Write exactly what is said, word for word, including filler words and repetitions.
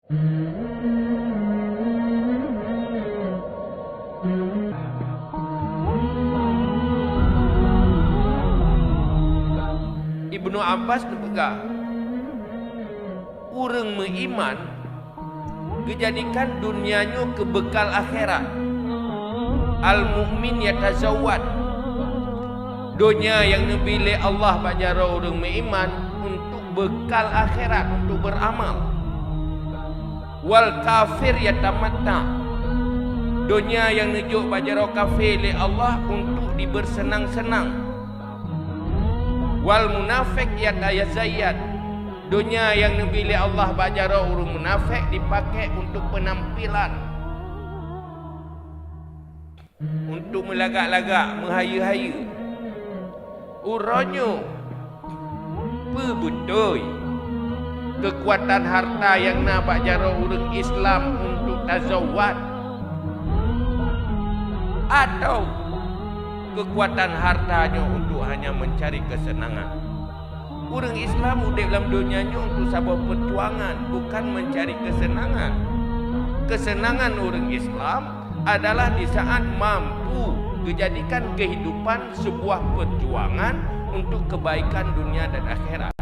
Ibnu Abbas geupeugah, ureuëng meuiman geujadikan donya nyoe keu beukal akhirat. Al-mu'min yatazawwad. Donya nyang neubi lé Allah bak jaroe ureuëng meuiman untuk beukal akhirat, untuk beuramal. Wal kafir yatamatta. Donya nyang neujok bak jaroe kafé lé Allah untuk dibeurseunang-seunang. Wal munafik yatazayyad. Donya nyang neubi lé Allah bak jaroe ureuëng munafik dipaké untuk peunampilan, untuk meulagak-lagak, meuhayeue-hayeue. Uroe nyoe, peue beutôi keukuatan harta nyang na bak jaroe ureuëng Islam untuk tazawwad, atawa keukuatan harta nyoe untuk hanya meucari keuseunangan? Ureuëng Islam udeb lam donya nyoe untuk saboh peujuangan, bukan meucari keuseunangan. Keuseunangan ureuëng Islam adalah di saat mampu geujadikan keuhidupan seubuah peujuangan untuk keubaikan donya dan akhirat.